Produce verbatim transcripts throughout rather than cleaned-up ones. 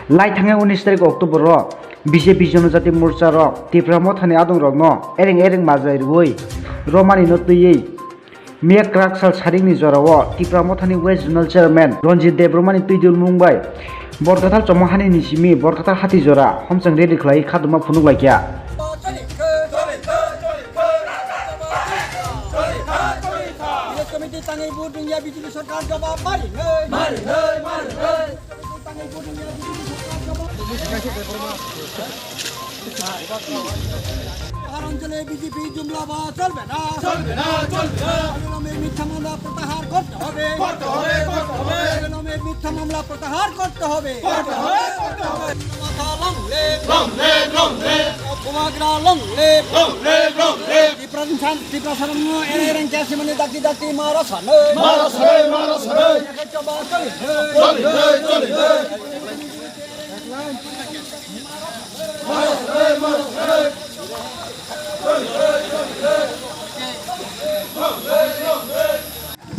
Lai thangya unis tarik October o B J P Jonojati Morcha rok Tipra Mothani adong rokno ereng ereng majai rwui romani no twiwi miya kwrak sal saring ni jora o Tipra Mothani West Zonal Chairman Ranjit Debbarma ni twi dul mung bai Borkathal Chomo Hani ni simi Borkathal Hati Jora homchang rally khlai khaduma phunuk laikya. Village committee tangwi vote wngya B J P sorkar jawab mari. Mari, mari, mari. পাহাড় অঞ্চলে বিজেপি জুমলা বাস চলবে না। চলবে না, চলবে না। অবিলম্বে মিথ্যা মামলা প্রত্যাহার করতে হবে। করতে হবে, করতে হবে। অবিলম্বে মিথ্যা মামলা প্রত্যাহার করতে হবে। করতে হবে, করতে হবে। মাথা long live। Long live, long live। উপমহাগ্রা long live। Long live, long live। Tripura সাধারণ এর এর এর ক্যাশ মানে দাকি দাকি মারা সানো। মারা সানো, মারা সানো। চলি, চলি, চলি।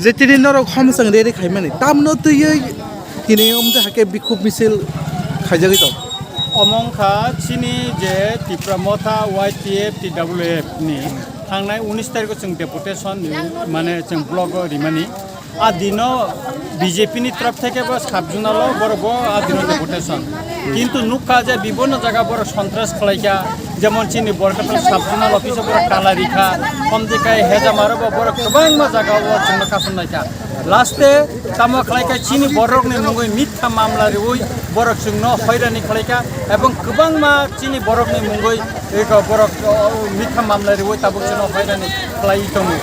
Je tini norok homsang reri khaimani tamno twiwi tini omte hake bikhub misil khaijagwi tong. Omo wngkha chini je Tipra Motha Y T F T W F ni thangnai unis tarikh o chwng deputation ni mane chwng block o rimani. A dino B J P ni torop theke bo sub zonal o borok bo a dino deputation. Kintu nukha je bibonno jaga borok sontras khlaikha, jemon chini Borkathal sub zonal office o borok kala rikha, omtwi kai Hejamaro bo borok kwbangma jaga o chwngno kasum naikha. Last e tamo khlaikha chini borokni mungwi mitha mamla riwi borok chwngno hoirani khlaikha, ebong kwbangma chini borokni mungwi eko borok, o, mitha mamla riwi tabuk chwngno hoirani khlaiwi tongo.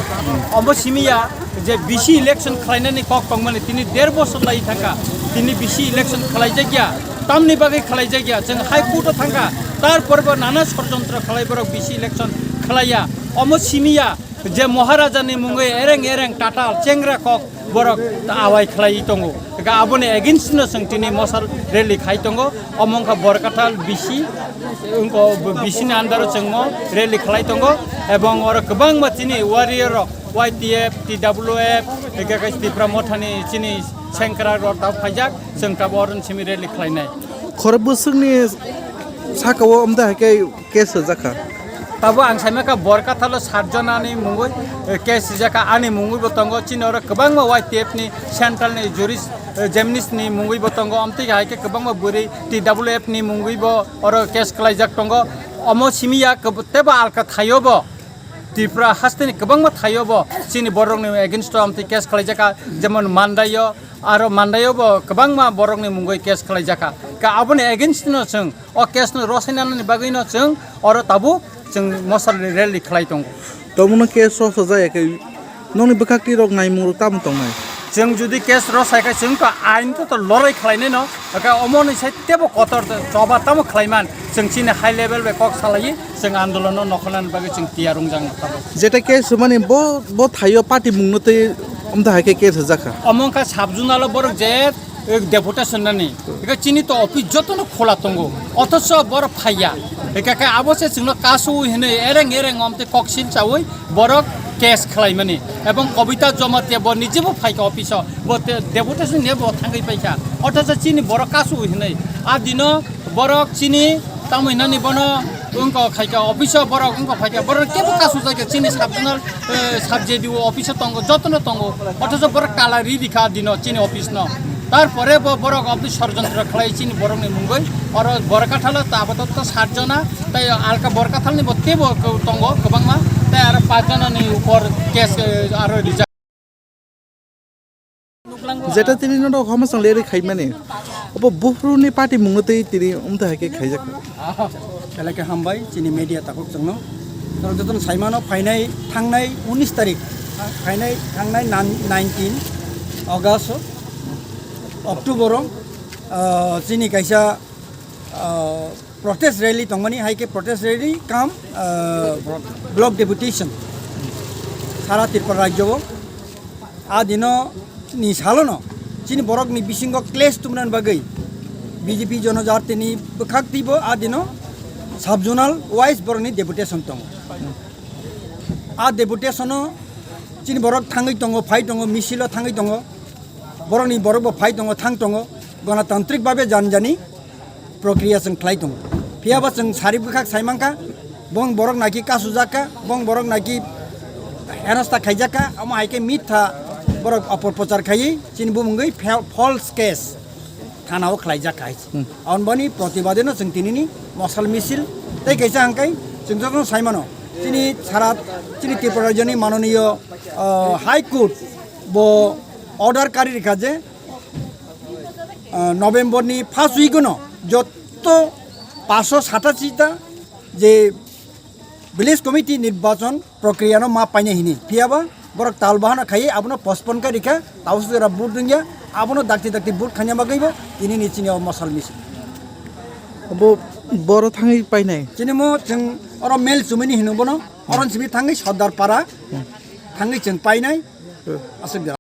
Omo simi ya, je bisi election khlainani kok tongmani tini der bosor lai thangkha, tini bisi election khlaijakya, tamni bagwi khlaijakya, chwng High Court o thangkha, tar porbo nana sorjontro khlai borok bisi election khlaiya, omo simiya je Maharaja ni mungwi ereng ereng tatal chengra kok borok awai khlaiwi tongo, ega aboni against no chwng tini mosal rally khai tongo, omo wngkha Borkathal bisi, wngkha bisi ni under o chwngmo rally khlai tongo, ebong oro kwbangma tini warrior rok Y T F, T W F, eke khe Tipra Mothani chini sengkrak rok tabuk phaijak, chwng tabuk oro simi rally khlainai. Khorok bwswkni saka o omda hai khe case swijak kha. Tabuk ang sai mankha Borkathalo sat jonani mungwi, eh, case swijak kha, ani mungwi bo tongo, chini oro kwbangma Y T F ni central ni juris, eh, jemnis ni mungwi bo tongo, omtwi hai khe kwbangma bwrwi T W F ni mungwi bo oro case khlaijak tongo. Omo simi ya kebo tebo alka thaio bo. Tripura hasteni kwbangma thaio bo chini borokni against o amtwi case khlaijakha, jemon Mandaio, aro Mandaio bo kwbangma borokni mungwi case khlaijakha. Ka aboni against no chwng o case no rosainani bagwi no chwng oro tabuk chwng mosal rally khlai tongo. Tomono case rosajak ya khe nokni bwkhak twi rok naimung rok tamo tongnai? Chwng jodi case rosai khe chwng to ain to, to lorai khlainai no, ka omoni sai tebo kotor choba tamo khlaiman chwng chini high level bai kok salai. Chwng andolono nokholna bagwi chwng tiyar wngjak nokha. Jeta case hwnmani bo, bo thaio party mungno twi omtha hai khe case hwjak kha. Omo wngkha sub zonal o borok je, eh, deputation nani. Eka chini to office jotono khola tongo. Othocho borok phaiya. Eka khe abo se chwngno kasu hinwi ereng ereng omtwi koksil chawi borok case khlaimani. Ebong Kobita Jamatia bo nijebo phaikha office o. Bo te-, deputation niya bo thangwi paikha. Othocho chini borok kasu hinwi. A dino borok chini tamo hinani bono wngkok khaikha office o borok wngkok khaikha borok kebo kasu jaikha chini sub zonal, eh, sub J D O office o tongo jotono tongo othocho borok kala ri rikha dino chini office no. Tarpore bo borok office sorjontro khlai chini borokni mungwi oro Borkathalo ta apatatto sat jona tei alka Borkathalni bo tebo tongo kwbangma tei aro pach jonani upor case, eh, aro rijak. Jeta tini no rok homa chang leri khai mani. Obo buphuru ni party mungno tei tini umtha hai khe khaijak. Belai khe hambai chini media takhuk chwngno. Norok jotono saimano phainai thangnai unis tarik, phainai thangnai nan-, nineteen August, October o, ah, chini kaisa ah, protest rally tongmani, hai khe protest rally cum, ah, block deputation sara Tripura rajyo o. A dino ni salono chini borokni bisingo clash tubunani bagwi B J P Jonojatini bwkhak twibo a dino sub zonal wise borokni deputation tongo. A deputation o chini borok thangwi tongo, phai tongo, misilo thangwi tongo, borokni borokbo phai tongo, thang tongo, gonatantrik babe janjani. prokriya chwng khlai tongo. Phiya ba chwng sari bwkhak sai mankha, bong borok naki kasujak kha, bong borok naki herosta khaijak kha, amo hai khe mitha borok opoprochar khaiwi chini bumungwi fa-, false case thana o khlaijak kha hai se. Hmm. Aboni protibade no chwng tinini mosal misil tei kaisa hangkai chwng jotono sai mano. Chini sara chini Tripura rajyoni manoniyo, ah, High Court bo order kari rikha je, ah, November ni first week no jotto paanshsho satashi ta je village committee nirbachon prokriya no ma paina hini. Phiya ba borok tal bahana khaiwi abono postpone kha rikha, tausu jora vote dungya, abono dakti dakti vote khaina bagwi bo tinini chini o mosal misil. Bo boro thangwi painai. Chini mo chwng oro mail chumini hino bono, oron simi thangwi Sardar Para thangwi chwng painai. Hmm. Aswk da.